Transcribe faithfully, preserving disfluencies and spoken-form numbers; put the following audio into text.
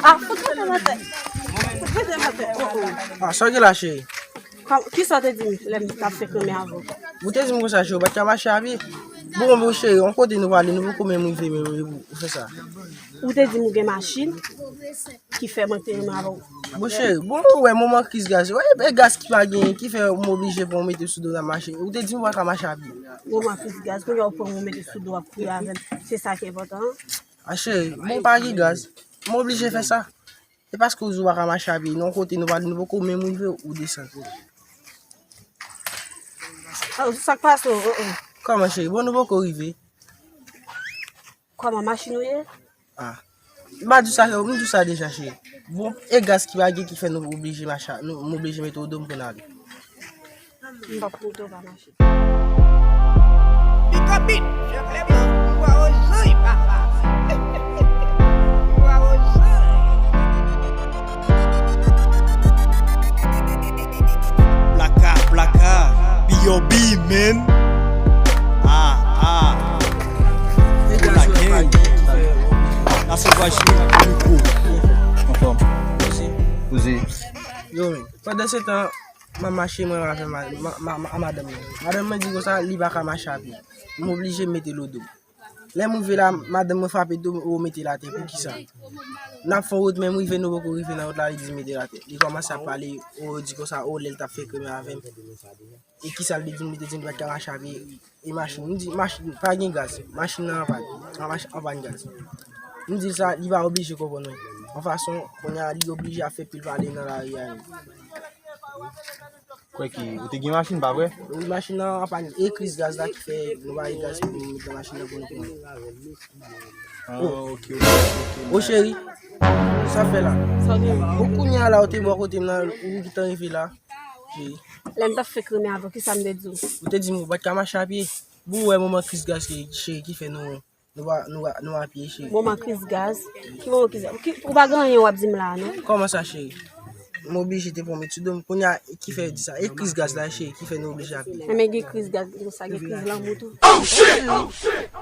Ah, fout mete mantè. Fout mete mantè. Oh, oh. Ah, sa w gen la, cheri? Kòm, kisa w te di m lè m t ap fè krenmen avè w? Ou te di m konsa, cheri, ou pa t ka mache a pye. Bon, bon, cheri, yon kote nou prale, nou poko menm rive, men ou, ou fè sa. Ou te di m ou gen machin ki fè mwen te renmen avè w. Bon, cheri, bon, ou wè, moman kriz gaz, wè, e gaz ki pa genyen, ki fè m oblije pran w mete sou do m ap mache. Ou te di m ou pa ka mache a pye. Moman kriz gaz, kounye a ou pran m ou mete sou do w ap kouri avè m. Se sa ki enpòtan an. A cheri, bon, pa gen gaz. M oblije fè sa. E paske ou di w pa ka mache a pye, nan kote nou prale, nou poko menm rive, ou desann. Oh, sa k pase w? Oh, oh. Kòman, cheri? Bon, nou poko rive. Kòman, machin ou ye? Ah. M pa di w sa, m di w sa deja, cheri. Bon, e gaz ki pa gen ki fè nou oblije mache, nou, m oblije mete w do m pou n ale. M p ap moute w pa mache. Pick up beat, je plais bien. Wa ozay, papa. Wa ozay. Blaka, blaka, B O B, man. Ah, ah. La gang. La sauvage, Rico. Anfòm. Poze. Yo, men. Pandan se tan, m ap mache mwen avè ma-, ma-, ma-, ma-, madanm mwen. Madanm mwen di konsa, li pa ka mache a pye. M oblije mete l o do. Lè m rive la, madanm mwen frape do m, o mete l atè. Poukisa? N ap fè yon wout, men m rive, nou poko rive nan wout la, li di mete l atè. Li kòmanse ap pale, o di konsa, o lè l t ap fè krenmen avè m. E kisa l te di m? Li te di m li pa t ka mache a pye. E machin, m di, machin, pa gen gaz. Machin nan anpàn. An mach-, anpàn gaz. M di l sa, li pa oblije konprann mwen. Yon fason, kounye a, li oblije ap fè pil pale nan lari a menm. Kwè ki, ou te gen machin, pa vre? Wi, machin nan anpàn. E kriz gaz la ki fè nou pa gen gaz pou nou met nan machin nan pou nou pran. Ah, ok, ok, ok. O cheri, sa fè la? Sa w gen? Bon, kounye a la, ou te bò kote m nan, ou gentan rive la. Cheri. Lè m t ap fè krenmen avè w, kisa m te di w? Ou te di m ou pa t ka mache a pye. Bon, ou wè moman kriz gaz ki, cheri, ki fè nou, nou pa, nou pa, nou a pye, cheri. Moman kriz gaz? Ki moman kriz gaz? Ki, ou pa gen anyen w ap di m la a, non? Kòman sa, cheri? M oblije te pran mèt sou do m. Kounye a, ki fè di sa? E kriz gaz la, cheri, ki fè nou oblije a pye. Men gen kriz gaz, gen sa, gen kriz lanmou tou. Oh, shit! Oh, shit!